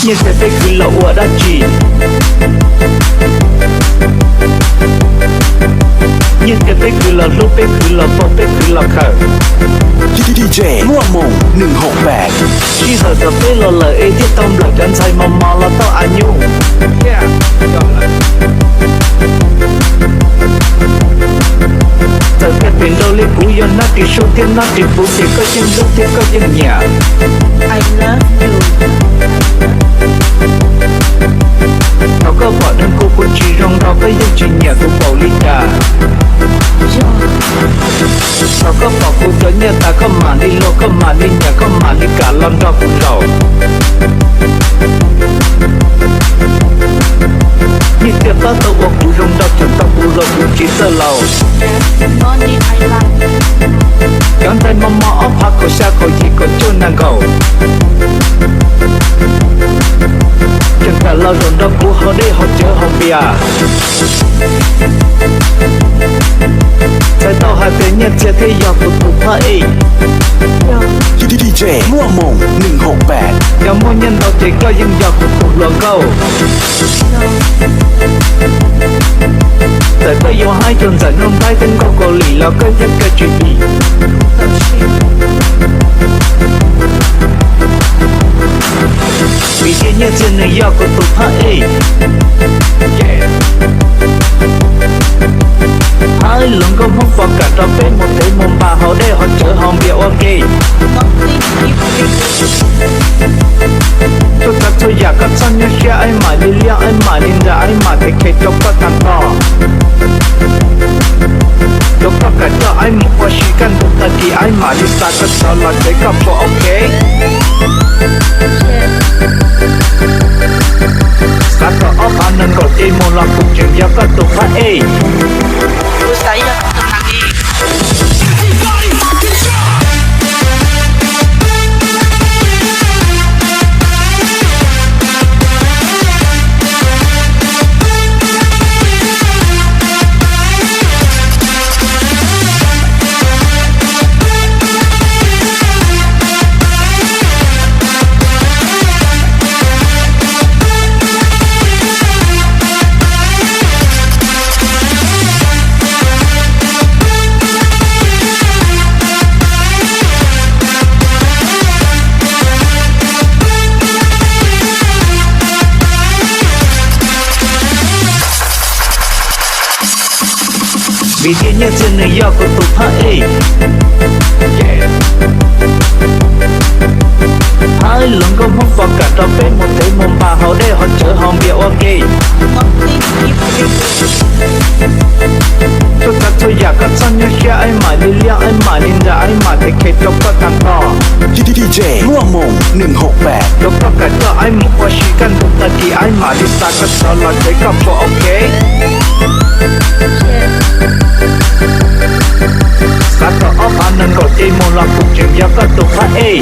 Nyiaj tias peb khwv los ua dab tsi? Nyiaj tias peb khwv los hlub, peb khwv los paub, peb khwv los khaws. D J Muaj Moos nws haum pam. Sij hawm thaum peb los lawm es thiaj tau nplawm cov ntxhais mos mos los tau a nyuj. Txawm tias pem nraud li kuv yog nab ris sub thiab nab ris puv ces koj yeej hlub thiab koj yeej nyiam. Thaum koj pom dheev kuv kuv tsis zoo nraug koj yeej tsis nyiam kuv npaum li cas. Thaum koj pom kuv cov nyiaj tas koj mam li luag koj mam li nyiam koj mam li kam los nrog kuv zaum. Nyiaj tias pab tau ua kuv zoo nraug tseem tau kuv los kuv tsis txawj laus. Cov ntxhais mos mos ob phav kaum xya kaum yim kaum cuaj nees nkaum. Tseem kam los zaum nrog kuv haus dej haus cawv haus npias. Txhais tau hais tias Nyiaj Txiag thiaj yog kuv tus phab ej. D J Muaj Moos nws haum pam. Yog muaj nyiaj ntau ces koj yeej yog kuv tus hluas nkauj. Txawm koj yuav haib cuag ntxawm Nuj Nplaib thiab nkauj Kaus Lim los koj yeej kaw tsis dim. Vim tias Nyiaj Txiag nws yog kuv tus phab ej. Hais lus nkauj Hmoob Fos kam rau peb mus teb mus npas haus dej haus cawv haus npias ua ke. Txhua tsav txhua yam koj txhob nyuaj siab, aib mam li liaj aib mam li nram aib mam tes khe rau koj tag nrho. Rau koj kam coj aib mus ua si kaj ntug tag kis aib mam li xa koj sawv los tsev koj puas ok? Xav kom ob phav nees nkaum ces mus los kuv tseem yog koj tus phab ej. Vim tias Nyiaj Txiag nws yog kuv tus phab ej. Hais lus nkauj Hmoob Fos kam rau peb mus teb mus npas haus dej haus cawv haus npias ua ke. Txhua tsav txhua yam koj txhob nyuaj siab, aib mam li liaj aib mam li nram aib mam tes khe rau koj tag nrho. D J Muaj Moos nws haum pam. Rau koj kam coj aib mus ua si kaj ntug tag kis aib mam li xa koj sawv los tsev koj puas ok? Xav kom ob phav nees nkaum ces mus los kuv tseem yog koj tus phab ej.